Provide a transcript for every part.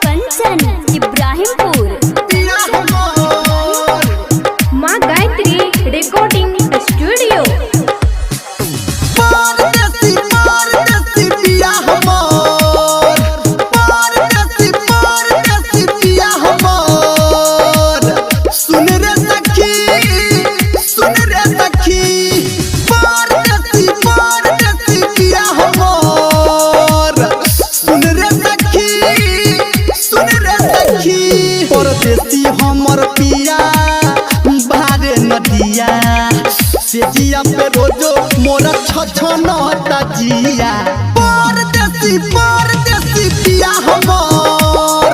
कंचन इब्राहिमपुर। माँ Gayatri recording studio. परदेसी परदेसी पिया हमर, परदेसी परदेसी पिया हमर। सुन रे सखी, सुन रे सखी, परदेसी परदेसी पिया हमर। सुन रे सखी, सुन रे सखी, परदेसी हमर पिया बारे नदिया से जिया पे रोजो मोरा छछनता जिया। परदेसी परदेसी पिया हमर,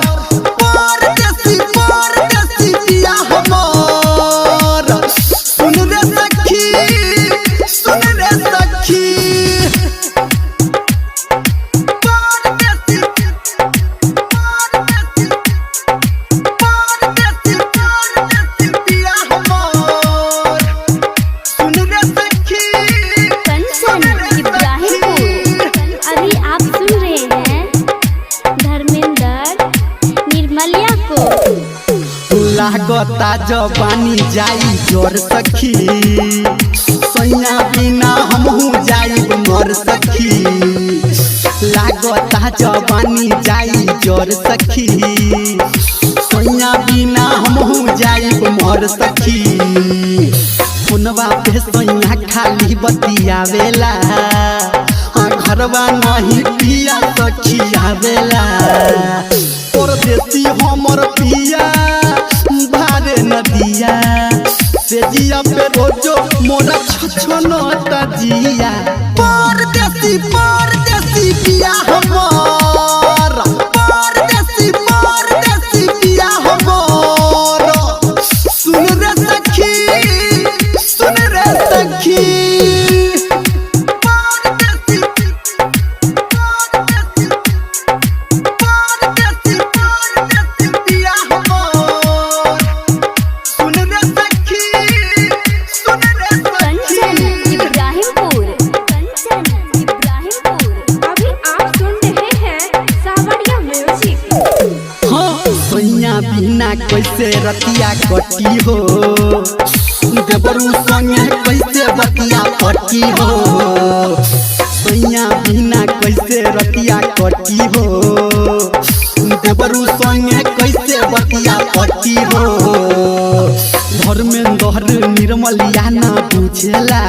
परदेसी परदेसी पिया हमर। सुन रे सखी, सुन रे सखी, परदेसी परदेसी परदेसी परदेसी पिया हमर। सुन रे सखी, कंचन इब्राहिमपुर। अभी आप सुन रहे हैं धर्मेंद्र निर्मलिया को। लागता जबानी जाई जोर सखी, सैया बिना हमहू जाई मर सखी। लागता जबानी जाई जोर सखी, सैया बिना हमहू जाई मर सखी। फोनवा पे सैया खाली बतियावेला, आ घरवा नहीं पिया सखी आवेला। परदेसी हमर पिया भारे नदिया से जिया पे रोजो मोरा छछनता जिया। परदेसी परदेसी पिया हमर, परदेसी परदेसी पिया हमर। सुन रे सखी, सुन रे सखी, परदेसी परदेसी परदेसी परदेसी पिया हमर। सुन रे सखी, सुन रे कंचन सखी। इब्राहिमपुर। कंचन इब्राहिमपुर। अभी आप सुन रहे हैं सावरिया म्यूजिक। हाँ, सैया बिना कैसे रतिया कटी हो, देवरू संगे कैसे बतिया पटी हो। सैया बिना कैसे रतिया कटी हो, देवरू संगे कैसे बतिया पटी हो। धर्मेंद्र निर्मलिया ना पूछेला,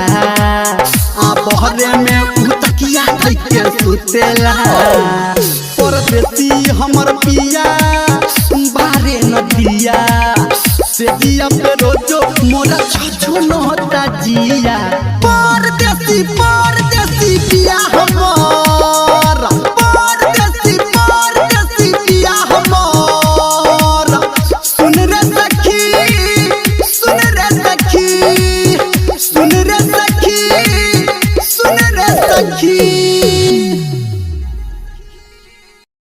आ बहरे में उ तकिया धइके सुतेला। परदेसी हमर पिया बारे नदिया से जिया पे रोजो मोरा छछनता जिया। परदेसी परदेसी पिया हमर।